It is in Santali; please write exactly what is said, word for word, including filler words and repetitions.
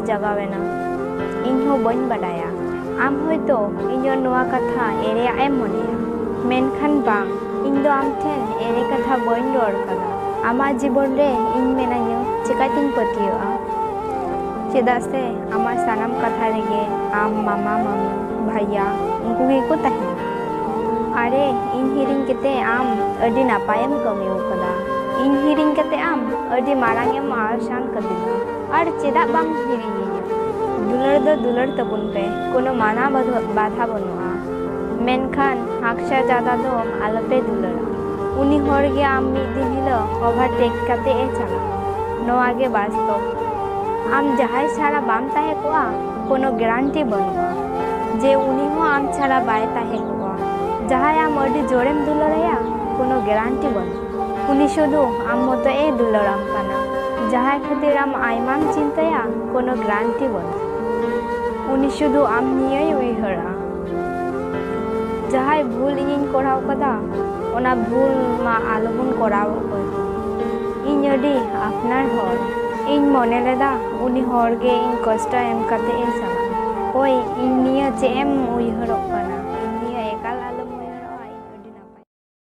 ᱡᱟᱜᱟᱣᱮᱱᱟ, ᱤᱧ ᱦᱚᱸ ᱵᱟᱹᱧ ᱵᱟᱰᱟᱭᱟ᱾ ᱟᱢ ᱦᱚᱭᱛᱳ ᱤᱧᱟᱹᱜ ᱱᱚᱣᱟ ᱠᱟᱛᱷᱟ ᱮᱲᱮᱭᱟᱜ ᱮᱢ ᱢᱚᱱᱮᱭᱟ, ᱢᱮᱱᱠᱷᱟᱱ ᱵᱟᱝ, ᱤᱧ ᱫᱚ ᱟᱢ ᱴᱷᱮᱱ ᱮᱲᱮ ᱠᱟᱛᱷᱟ ᱵᱟᱹᱧ ᱨᱚᱲ ᱠᱟᱫᱟ᱾ ᱟᱢᱟᱜ ᱡᱤᱵᱚᱱ ᱨᱮ ᱤᱧ ᱢᱮᱱᱟᱧᱟ, ᱪᱮᱠᱟᱛᱤᱧ ᱯᱟᱹᱛᱭᱟᱹᱜᱼᱟ? ᱪᱮᱫᱟᱜ ᱥᱮ ᱟᱢᱟᱜ ᱥᱟᱱᱟᱢ ᱠᱟᱛᱷᱟ ᱨᱮᱜᱮ ᱟᱢ, ᱢᱟᱢᱟ, ᱢᱟᱢᱤ, ᱵᱷᱟᱭᱭᱟ, ᱩᱱᱠᱩ ᱜᱮᱠᱚ ᱛᱟᱦᱮᱱᱟ᱾ ᱟᱨᱮ, ᱤᱧ ᱦᱤᱲᱤᱧ ᱠᱟᱛᱮ ᱟᱢ ᱟᱹᱰᱤ ᱱᱟᱯᱟᱭᱮᱢ ᱠᱟᱹᱢᱤ ᱟᱠᱟᱫᱟ᱾ ᱤᱧ ᱦᱤᱲᱤᱧ ᱠᱟᱛᱮ ᱟᱢ ᱟᱹᱰᱤ ᱢᱟᱨᱟᱝ ᱮᱢ ᱟᱣᱥᱟᱱ ᱠᱟᱹᱫᱤᱧᱟ᱾ ᱟᱨ ᱪᱮᱫᱟᱜ ᱵᱟᱢ ᱦᱤᱲᱤᱧᱤᱧᱟ? ᱫᱩᱞᱟᱹᱲ ᱫᱚ ᱫᱩᱞᱟᱹᱲ ᱛᱟᱵᱚᱱ ᱯᱮ, ᱠᱳᱱᱳ ᱢᱟᱱᱟ ᱵᱟᱫᱷᱟ-, ᱵᱟᱫᱷᱟ ᱵᱟᱹᱱᱩᱜᱼᱟ᱾ ᱢᱮᱱᱠᱷᱟᱱ ᱦᱟᱠᱥᱟ ᱡᱟᱫᱟ ᱫᱚ ᱟᱞᱚᱯᱮ ᱫᱩᱞᱟᱹᱲᱟ᱾ ᱩᱱᱤ ᱦᱚᱲ ᱜᱮ ᱟᱢ ᱢᱤᱫ ᱫᱤᱱ ᱦᱤᱞᱳᱜ overtake ᱠᱟᱛᱮ ᱮ ᱪᱟᱞᱟᱜᱼᱟ᱾ ᱱᱚᱣᱟ ᱜᱮ ᱵᱟᱥᱛᱚᱵ᱾ ᱟᱢ ᱡᱟᱦᱟᱸᱭ ᱪᱷᱟᱲᱟ ᱵᱟᱢ ᱛᱟᱦᱮᱸ ᱠᱚᱜᱼᱟ, ᱠᱳᱱᱳ guarantee ᱵᱟᱹᱱᱩᱜᱼᱟ ᱡᱮ ᱩᱱᱤ ᱦᱚᱸ ᱟᱢ ᱪᱷᱟᱲᱟ ᱵᱟᱭ ᱛᱟᱦᱮᱸ ᱠᱚᱜᱼᱟ᱾ ᱡᱟᱦᱟᱸᱭ ᱟᱢ ᱟᱹᱰᱤ ᱡᱳᱨᱮᱢ ᱫᱩᱞᱟᱹᱲᱟᱭᱟ, ᱠᱳᱱᱳ guarantee ᱵᱟᱹᱱᱩᱜᱼᱟ᱾ ᱩᱱᱤ ᱥᱩᱫᱷᱩ ᱟᱢ ᱢᱚᱛᱚ ᱮ ᱫᱩᱞᱟᱹᱲᱟᱢ ᱠᱟᱱᱟ᱾ ᱡᱟᱦᱟᱸᱭ ᱠᱷᱟᱹᱛᱤᱨ ᱟᱢ ᱟᱭᱢᱟᱢ ᱪᱤᱱᱛᱟᱹᱭᱟ, ᱠᱳᱱᱳ guarantee ᱵᱟᱹᱱᱩᱜᱼᱟ᱾ ᱩᱱᱤ ᱥᱩᱫᱷᱩ ᱟᱢ ᱱᱤᱭᱟᱹᱭ ᱩᱭᱦᱟᱹᱨᱟ᱾ ᱡᱟᱦᱟᱸᱭ ᱵᱷᱩᱞ ᱤᱧᱤᱧ ᱠᱚᱨᱟᱣ ᱠᱟᱫᱟ, ᱚᱱᱟ ᱵᱷᱩᱞ ᱢᱟ ᱟᱞᱚᱵᱚᱱ ᱠᱚᱨᱟᱣ ᱚᱠᱚᱭ᱾ ᱤᱧ ᱟᱹᱰᱤ ᱟᱯᱱᱟᱨ ᱦᱚᱲ᱾ ᱤᱧ ᱢᱚᱱᱮ ᱞᱮᱫᱟ ᱩᱱᱤ ᱦᱚᱲ ᱜᱮ ᱤᱧ ᱠᱚᱥᱴᱚ ᱮᱢ ᱠᱟᱛᱮ ᱮ ᱪᱟᱞᱟᱜᱼᱟ᱾ ᱳᱭ, ᱤᱧ ᱱᱤᱭᱟᱹ ᱪᱮᱫ ᱮᱢ ᱩᱭᱦᱟᱹᱨᱚᱜ ᱠᱟᱱᱟ?